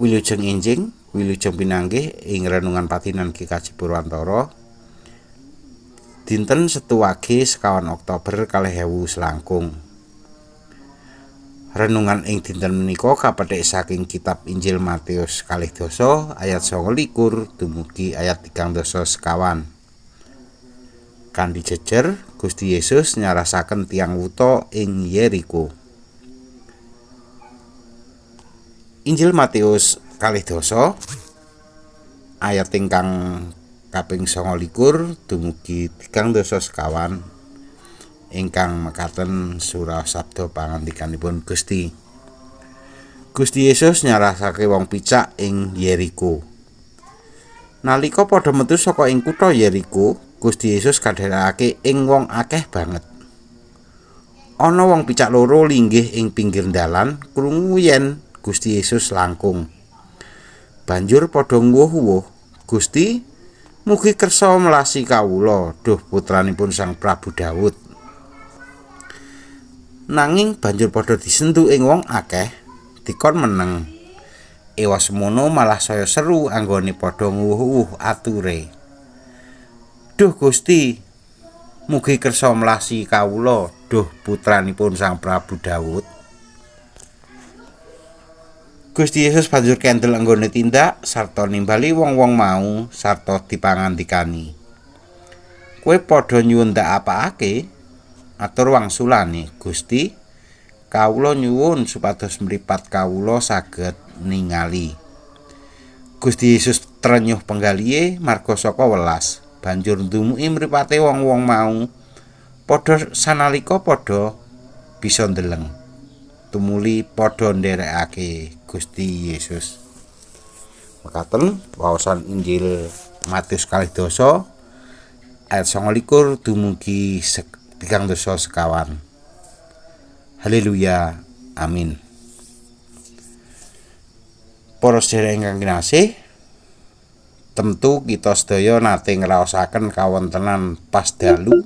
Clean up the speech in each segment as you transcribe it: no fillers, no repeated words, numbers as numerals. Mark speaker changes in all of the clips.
Speaker 1: Wilujeng enjing, wilujeng pinanggih ing renungan patinan GKJ Purwantara. Dinten Setu Wage 29 Oktober 2000 selangkung. Renungan ing dinten menika kapethik saking kitab Injil Matius 12 ayat 29 dumugi ayat 34. Kanthi jejer Gusti Yesus nyarasaken tiyang wuta ing Yeriko. Injil Matius 12 ayat ingkang kaping 29 dumugi 34 ingkang mekaten surah sabda pangandikanipun Gusti. Gusti Yesus nyarasake wong picak ing Yeriko. Nalika padha metu saka ing kutha Yeriko, Gusti Yesus kadherekake ing wong akeh banget. Ana wong picak loro linggih ing pinggir dalan krungu yen Gusti Yesus langkung. Banjur padha nguwuh-uwuh, "Gusti, mugi kersa melasi kawula, duh putranipun Sang Prabu Daud." Nanging banjur padha disentuh ing wong akeh, dikon meneng. Ewa semono malah saya seru anggone padha nguwuh-uwuh ature. "Duh Gusti, mugi kersa melasi kawula, duh putranipun Sang Prabu Daud." Gusti Yesus banjur kendel anggone tindak sarta nimbali wong-wong mau sarta dipangandikani. "Kowe padha nyuwun ndak apakake?" Atur wangsulane, "Gusti, kawula nyuwun supados mripat kawula saged ningali." Gusti Yesus trenyuh penggalihe marga saka welas, banjur ndumuki mripate wong-wong mau. Padha sanalika padha bisa ndeleng. Tumuli padha nderekake Gusti Yesus. Mekaten waosan Injil Matius 12 ayat 29 dumugi 34. Haleluya. Amin. Para sedherek ingkang kinasih, tentu kita sedaya nate ngraosaken kawontenan pas dalu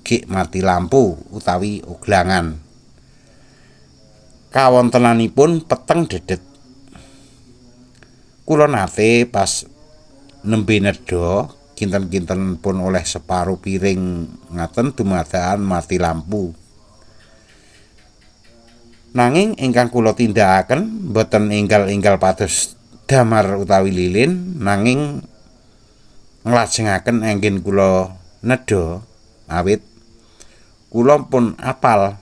Speaker 1: gek mati lampu utawi oglangan. Kawontenanipun peteng dedet. Kula nate pas nembe nedha kinten-kinten pun oleh separo piring ngaten dumadakan mati lampu. Nanging ingkang kula tindakaken boten enggal-enggal pados damar utawi lilin, nanging nglajengaken anggen kula nedha, awit kula pun apal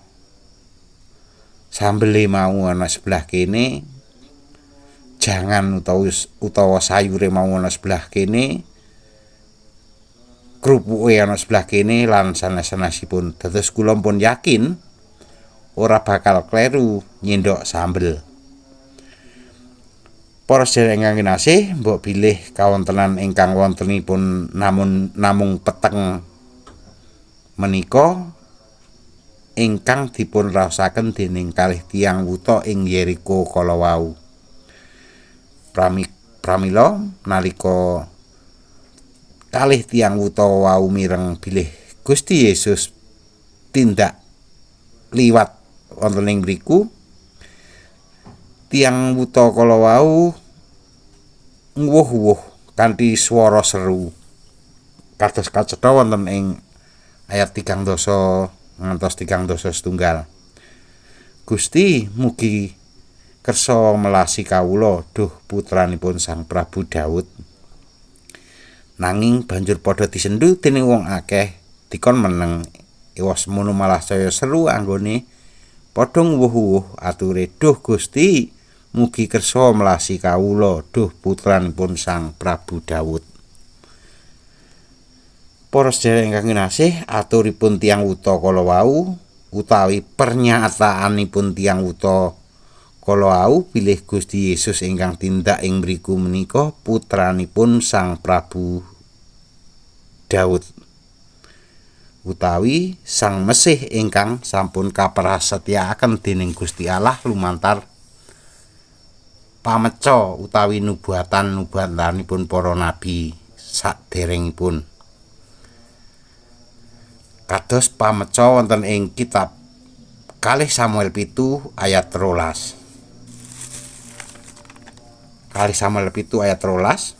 Speaker 1: sambele mau ana sebelah kene, jangan utawa sayure mau ana sebelah kene, krupuke ana sebelah kene lan sanes-sanesipun. Dados kula pun yakin ora bakal kleru nyendhok sambel. Para sedherek ingkang kinasih, mbok bilih kawontenan ingkang wontenipun namun namung peteng menika ingkang dipun raosaken dening kalih tiyang wuta ing Yeriko kala wau. Pramila nalika kalih tiyang wuta wau mireng bilih Gusti Yesus tindak liwat wonten ing mriku, tiyang wuta kala wau nguwuh-uwuh kanthi swara seru. Kados kacetha wonten ing ayat 30 ngantos 31. "Gusti, mugi kersa melasi kawula, duh putranipun Sang Prabu Daud." Nanging banjur padha disendu dening wong akeh, dikon meneng. Ewa semono malah saya seru anggone padha nguwuh-uwuh ature, "Duh Gusti, mugi kersa melasi kawula, duh putranipun Sang Prabu Daud." Para sedherek ingkang kinasih, aturipun tiyang wuta kala wau utawi pernyataanipun tiyang wuta kala wau bilih Gusti Yesus ingkang tindak ing mriku menika putranipun Sang Prabu Daud utawi Sang Mesih ingkang sampun kaprasetyakaken dening Gusti Allah lumantar pameca utawi nubuatan-nubuatanipun para nabi saderengipun. Kados pameca wonten ing kitab 2 Samuel 7 ayat 12. Kalih Samuel 7 ayat 13,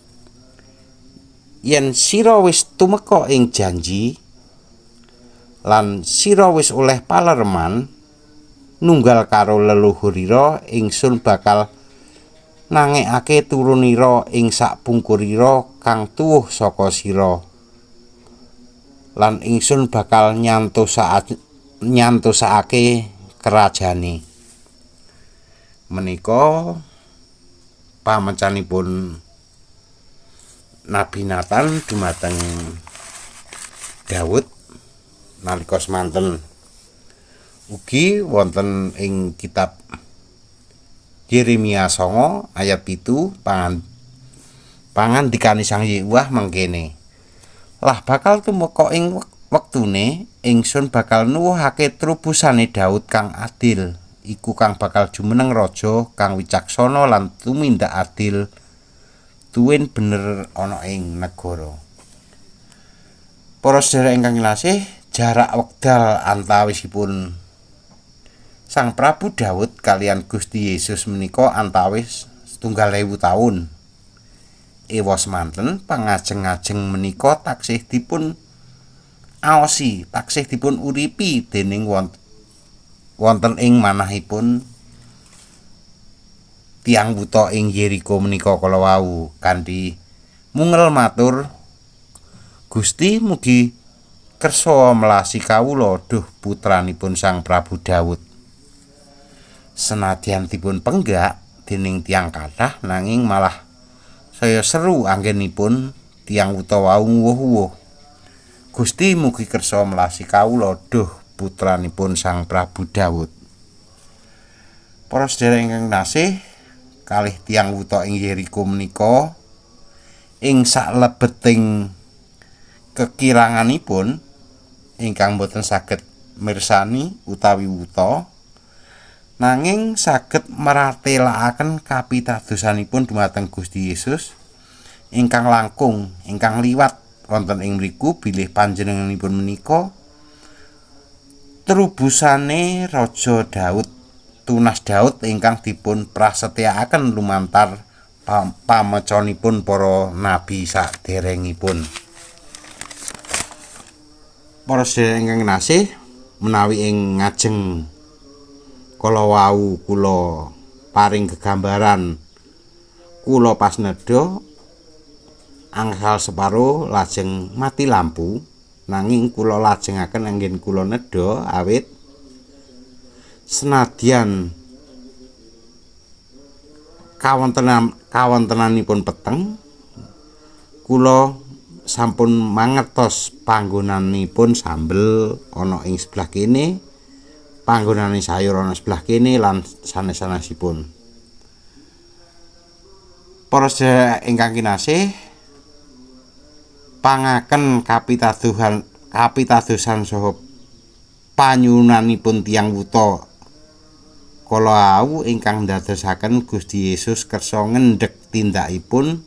Speaker 1: yen sira wis tumeka ing janji lan sira wis oleh palereman nunggal karo leluhurira, ingsun bakal nangekake turunira ing sakpungkurira kang tuwuh saka sira lan ingsun bakal nyantosake kerajane. Menika pamecanipun Nabi Nathan dumateng Daud nalika semanten. Ugi wonten ing kitab Yeremia 9 ayat 7 pangandikane Sang Yehuwah mengkene, lah bakal tumeka ing wektune ingsun bakal nuwuhake trubusane Daud kang adil, iku kang bakal jumeneng raja kang wicaksana lan tumindak adil tuwin bener ana ing negara. Para sedherek ingkang kinasih, jarak wekdal antawisipun Sang Prabu Daud kalian Gusti Yesus menika antawis 1000 taun. Ewa semanten pangajeng-ajeng menika taksih dipun aosi, taksih dipun uripi dening wonten ing manahipun tiyang wuta ing Yeriko menika kala wau kanthi mungel matur, Gusti mugi kersa melasi kawula duh putranipun Sang Prabu Daud. Senadyan dipun penggak dening tiyang kathah, nanging malah saya seru anggenipun tiyang wuta wau nguwuh-uwuh, Gusti mugi kersa melasi kawula duh putranipun Sang Prabu Daud. Para sedherek ingkang kinasih, kalih tiyang wuta ing Yeriko menika ing saklebeting kekiranganipun ingkang boten saged mirsani utawi wuta, nanging saged meratelakaken kapitadosanipun dumateng Gusti Yesus ingkang langkung, ingkang liwat wonten ing mriku bilih panjenenganipun menika trubusane Raja Daud, tunas Daud ingkang dipun prasetyakaken lumantar pameconipun para nabi saderengipun. Para sedherek ingkang kinasih, menawi ing ngajeng kala wau kula paring gegambaran kula pas nedha angsal separo lajeng mati lampu, nanging kula lajengaken anggen kula nedha awit senadyan kawontenanipun peteng, kula sampun mangertos panggonanipun sambel ana ing sebelah kene, panggonane sayur ana sebelah kene lan sanes-sanesipun. Para sedherek ingkang kinasih, pangaken kapitadosan saha panyuwunanipun tiyang wuta kala wau ingkang ndadosaken Gusti Yesus kersa ngendheg tindakipun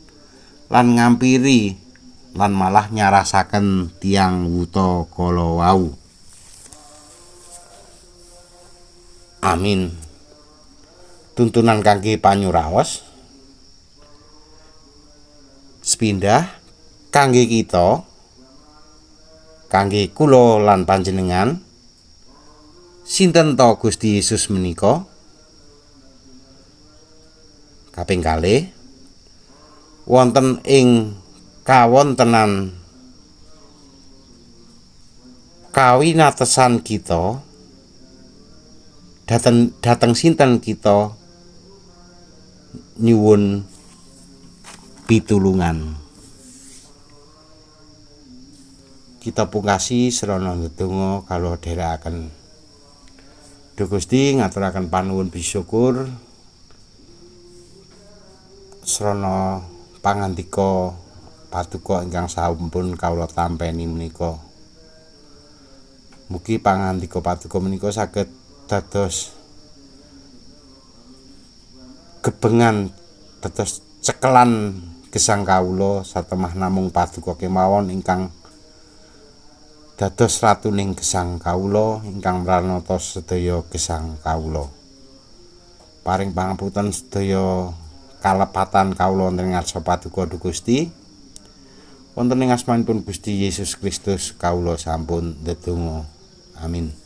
Speaker 1: lan ngampiri lan malah nyarasaken tiyang wuta kala wau. Amin. Tuntunan kangge panyuraos sepindah kangge kita, kangge kula lan panjenengan, sinten to Gusti Yesus menika? Kaping kalih, wonten ing kawontenan kawinatesan kita, dateng sinten kita nyuwun pitulungan. Kita pungkasi srana ndedonga kawula dherekaken. Duh Gusti, ngaturaken panuwun bisyukur srana pangandika paduka ingkang sampun kawula tampeni menika. Mugi pangandika paduka menika saged dados gebengan, dados cekelan gesang kawula satemah namung paduka kemawon ingkang dados ratuning gesang kawula ingkang mranata sedaya gesang kawula. Paring pangapunten sedaya Kalepatan kawula wonten ing ngarsa Paduka, Duh Gusti. Wonten ing asmanipun Gusti Yesus Kristus kawula sampun ndedonga. Amin.